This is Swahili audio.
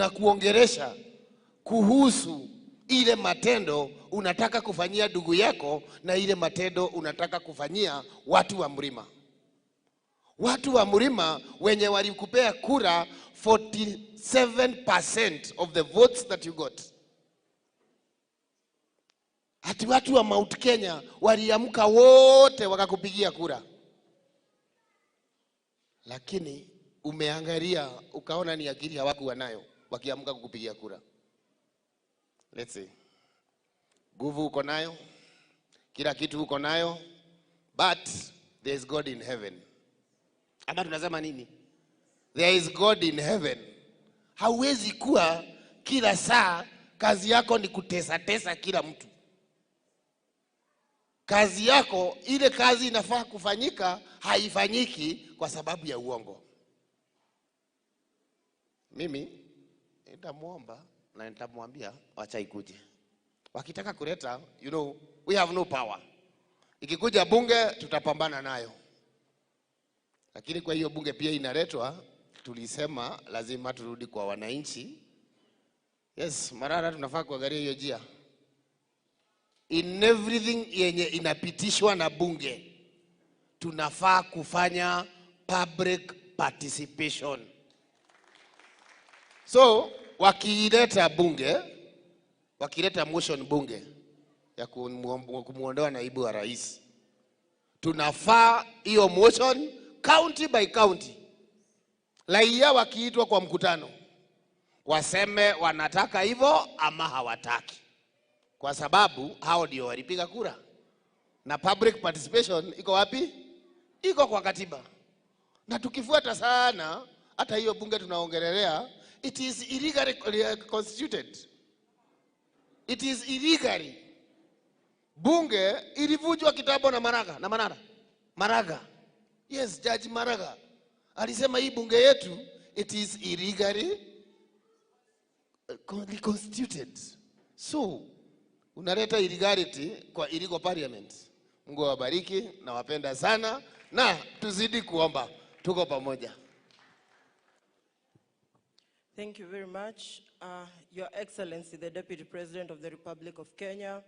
Tunakuongelesha kuhusu ile matendo unataka kufanyia ndugu yako na ile matendo unataka kufanyia watu wa mlima. Watu wa mlima wenye walikupea kura 47% of the votes that you got. Ati watu wa Mount Kenya waliamka wote wakakupigia kura, lakini umeangalia ukaona ni akili hawakuwa nayo wakiamka kukupigia kura. Let's see. Nguvu uko nayo, kila kitu uko nayo, but there is God in heaven. Ama tunasema nini? There is God in heaven. Hauwezi kuwa kila saa kazi yako ni kutesa tesa kila mtu. Kazi yako ile kazi inafaa kufanyika haifanyiki kwa sababu ya uongo. Mimi nitamwomba na nitamwambia wacha ikuje. Wakitaka kuleta, we have no power. Ikikuja bunge tutapambana nayo. Lakini kwa hiyo bunge pia inaletwa, tulisema lazima turudi kwa wananchi. Yes, Marara, tunafaa kuangalia hiyo njia. In everything yenye inapitishwa na bunge, tunafaa kufanya public participation. So wakiileta bunge, wakileta motion bunge ya kumuondoa naibu wa rais, tunafaa hiyo motion county by county, raia wakiitwa kwa mkutano waseme wanataka hivyo ama hawataki, kwa sababu hao ndio walipiga kura. Na public participation iko wapi? Iko kwa katiba. Na tukifuata sana, hata hiyo bunge tunaongelelea, it is illegally constituted. It is illegally. Bunge ilivunjwa kitambo na Maraga, na Manara. Maraga. Yes, Judge Maraga alisema hii bunge yetu, it is illegally constituted. So unaleta illegality kwa illegal parliament. Mungu awabariki, nawapenda sana na tuzidi kuomba. Tuko pamoja. Thank you very much. Your Excellency, the Deputy President of the Republic of Kenya,